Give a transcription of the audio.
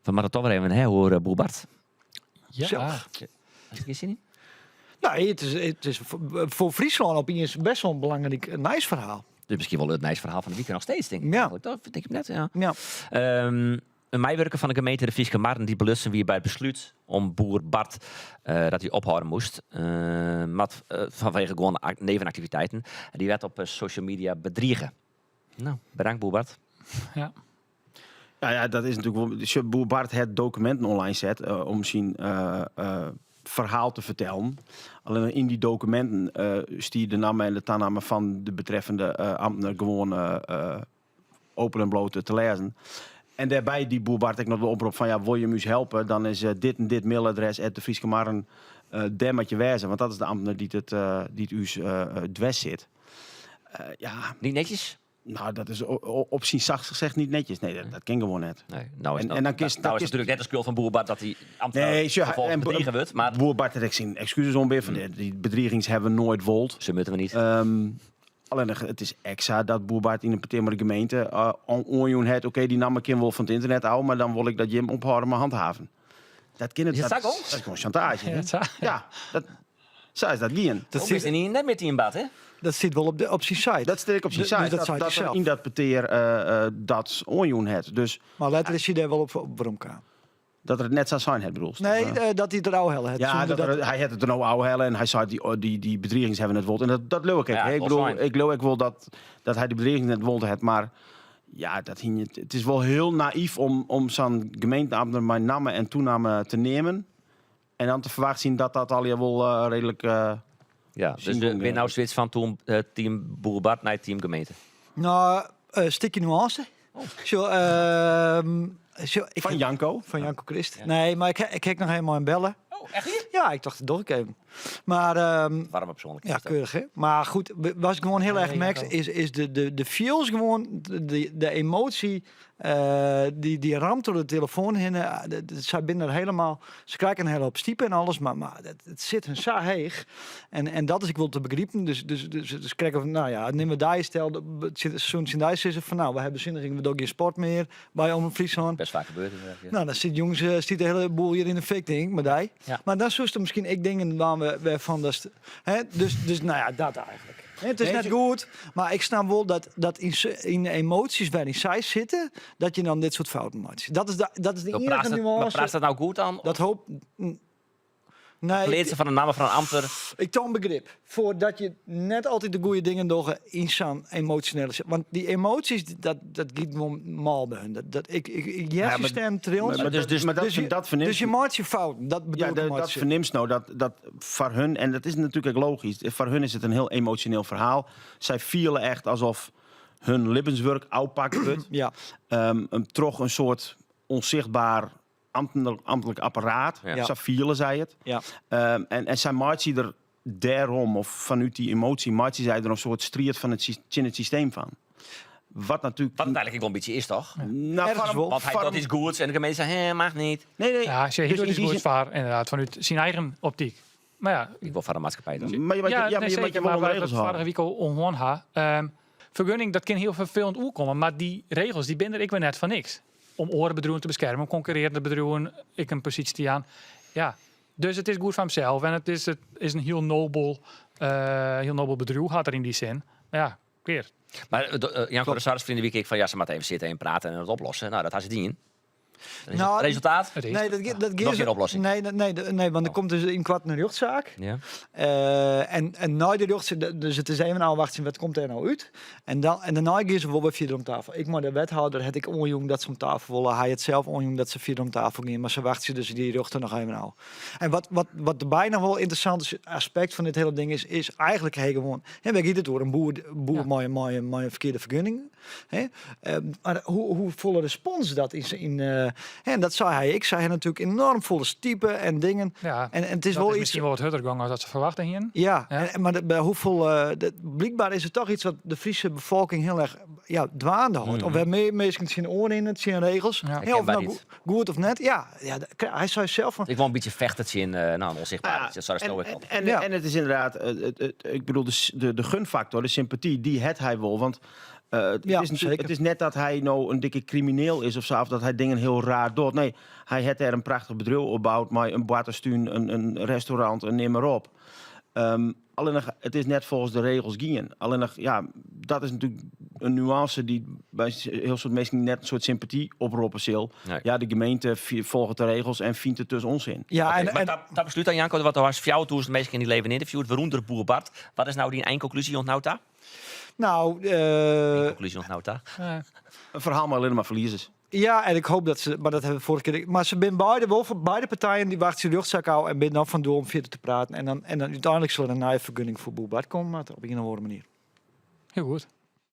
We moatte toch wer even ha oer boer Bart. Ja. Hast der gjin sin yn? Nee, it is foar Fryslân opiens best wol in belangryk nijsferhaal. Dus miskien wol it nijsferhaal fan de wike noch steeds, tink ik. Ja. Eigenlijk, dat tink ik net, ja. Ja. In meiwurker fan de gemeente De Fryske Marren dy't belutsen wie by it beslút om boer Bart eh, dat hy ophâlde moast, eh, moat, eh, fanwege gewoan nevenaktiviteiten, dy waard op social media bedrige. Nou, bedankt boer Bart. Ja. Ja, dat is natuerlik wol. Sjoch, boer Bart hat dokuminten online set om syn ferhaal te fertellen. Allinnich yn dy dokuminten stie de namme en de tanamme fan de betreffende amtner gewoan open en bloot te lêzen. En dêrby die boer Bart ek noch de oprop fan ja, wol jim ús helpe, dan is dit en dit mailadres at de Fryske Marren, dêr moat je wêze, want dat is de amtner dy't ús dwers sit. Ja. Niet netjes? Nou, dat is op syn zachtst gezegd niet netjes. Nee, dat kin gewoan net. Nee, nou is En, dat, en dan kinst, nou is het natuurlijk net de skuld fan boer Bart dat dy amtner Nee, sjoch, vervolgens en bedrige wurdt, mar Boer Bart hat ek syn ekskuses oanbean fan dy bedrigings hawwe we noait wold. Se moatte we niet. Allinnich, it is ek sa dat boer Bart yn in petear mei de gemeente oanjûn hat, oké, dy namme kin wol fan it ynternet ôf, mar dan wol ik dat jim ophâlde mei handhaven. Dat kin it. Is it sa Dat, gong? dat is gewoan sjantaazje. Ja, hè? sa. Ja, dat, sa is dat gien. Dat Dat sit, is net mear team Bart, hè? Dat stiet wol op syn site. Dat stiet ek op syn Dus site. dat Dat, sei dat hy er sels. yn dat petear dat oanjûn hat. Dus Mar letter is hy dêr wol op weromkaam. Dat er it net sa sein hat, bedoelst? Nee, Of, dat hy it der ôfhelle hat. Ja, sûnder dat er, hy hat it der no ôfhelle en hy sei oh, dy bedrigings hawwe net wold. En dat leau ik ek. Ja, hè. Ik wol bedoel, sein. ik leau ek wol dat hy de bedrigings net wold hat, mar ja, dat hie, it is wol hiel nayf om sa'n gemeenteamtner mei namme en toenamme te neamen en dan te ferwachtsjen dat dat allegear wol reedlik Ja, dus syn we gong binne no switch fan team Boer Bart nei team gemeente. Nou, in stikje nuance. Zo, zo, ik Fan Janko. Fan Janko Krist. Nee, mar ik ha noch even mei belle. Oh, echt hier? Ja, ik tocht, dat doch ik even. Mar Warme persoanlik. Ja, keurich hè. Mar goed, wat ik gewoan hiel erch Nee, merk Janko. is de feels gewoan, de emoasje dy ramt troch de telefoan hinne. Sy binne der hielendal, se krije in hiele hoop stipe en alles, mar it sit hun sa heech. En dat is ek wol te begripen. Dus krekt of, nou ja, nim we dy, stel, soene tsjin dy sizze fan, nou, we ha besuniging, we dogge gjin sport mear by Omrop Fryslân. Best faak gebeurd inderdaad. Ja. Nou, dan sit jongens, stiet de hiele boel hjir yn de fik, tink ik, mei dy. Ja. Mar dan soest miskien ek dingen dwaan wêrfan datst, hè, dus nou ja, dat eigentlik. Hè, it is Nee, net goed, mar ik snap wol dat yn de emoasjes wêryn sy sitte, dat je dan dit soart fouten meitsje. Dat is de Maar iennige praatst dat, maar nuance. praatst dat nou goed dan? Dat hoop. Nee, Pleatsen fan de namme fan in amtner. Ik toan begrip foar dat je net altyd de goede dingen dogge yn sa'n emosjonele. Want dy emoasjes, dat giet gewoan mâl by hun. Ik hear Ja, syn stim trillen. Maar maar dat fernimt Dus je maakt je fouten. Dat bedoel Ja, ik mei dat te fernimt no dat foar hun, en dat is natuerlik ek logysk, foar hun is it in hiel emosjoneel ferhaal. Sy fiele echt alsof hun libbenswurk ôfpakt wurdt. Troch in soart ûnsichtber amtlik apparaat. Sa fiele sy it. En sy meitsje der dêrom, of fanút dy emoasje, meitsje sy der in soart striid fan it, tsjin it systeem fan. Wat natuerlik... Wat it eigentlik ek wol in bytsje is, toch? Nou, Ergens wol. Want hy docht yts goeds en de gemeente sei, hé, mag niet. Nee. Ja, sy Dus docht yn yts dy goeds sin- foar, ynderdaad, fanút syn eigen optyk. Mar ja, Ik wol foar de maatskippij dan. Maar ja, ja, nee, maar je moet seker, je wol mar oan de wa regels it foarige hâlde. wike al oan ha. Fergunning, dat kin hiel ferfelend oerkomme, mar dy regels dy binne der ek wer net foar niks. Om oare bedriuwen te beskermen, om konkurrearjende bedriuwen ek in posysje te jaan. Ja, dus it is goed foar himsels en it is in hiel nobel bedriuw hat er yn dy sin. Mar ja, klear. Mar Janko de Sars ferline wike ek fan ja, se moatte even sitte en prate en it oplosse. Nou, dat ha se dien. Dan is Nou, it resultaat? It is Nee, dat Noch gjin oplossing? Nee, want der komt dus ynkoarten in rjochtsaak. En nei de rjochtsaak, dus it is even ôfwachtsjen, wat komt dêr no út? En dêrnei gean se wol wer fierder om tafel. Ik mei de wethâlder ha ik oanjûn dat se om tafel wolle. Hy hat sels oanjûn dat se fierder om tafel gean, mar se wachtsje dus dy rjochter noch even ôf. En wat derby noch wol ynteressant is, aspekt fan dit hiele ding is, is eigentlik hè, gewoan, hè, wêr giet it oer? In boer mei in ferkearde fergunning. Hè? Mar hoe folle respons dat is yn, hè, en dat sei hy ek. Sy ha natuerlik enoarm folle stipe en dingen. Ja, En it is dat wol is yts miskien wol wat hurder gong as dat se ferwachte hiene. Ja, Ja. en, mar by hoefolle, blykber is it dochs yts wat de Fryske befolking hiel erch ja, dwaande hâldt. Of wêr mear minsken tsjin oanrinne, tsjin regels. Hè, of Herkenbaar no yts. goed of net. Ja, hy sei sels fan... Ik wol in bytsje fechte tsjin nou, in ûnsichtber. Ja, Dat sei en, ik en, al. en het is inderdaad, ik bedoel, de gunfactor, de sympathie, dy hat hy wol. Want Het, Ja, is natuurlijk- zeker. het is net dat hij nou een dikke crimineel is of zo, of dat hij dingen heel raar doet. Nee, hij heeft er een prachtig bedrijf opgebouwd, maar een boatestuun, een restaurant, een neem maar op. Alleen nog, het is net volgens de regels gingen. Alleen nog, ja, dat is natuurlijk een nuance die bij heel soort mensen net een soort sympathie oproepen zal. Nee. Ja, de gemeente volgt de regels en vindt het dus onzin. Ja, Oké, en, maar en, dat besluit aan Janko, wat er was 4000 mensen in die leven interviewd, waaronder boer Bart. Wat is nou die eindconclusie onthoudt daar? nou, Conclusie onthoudt daar. Een verhaal maar alleen maar verliezers. Ja, en ik hoop dat ze, maar dat hebben we vorige keer. Maar ze zijn beide wel van beide partijen die wachten ze rugzak al en ben dan van door om verder te praten. En dan uiteindelijk zal er een nieuwe vergunning voor Boer Bart komen, maar op een of andere manier. Heel goed.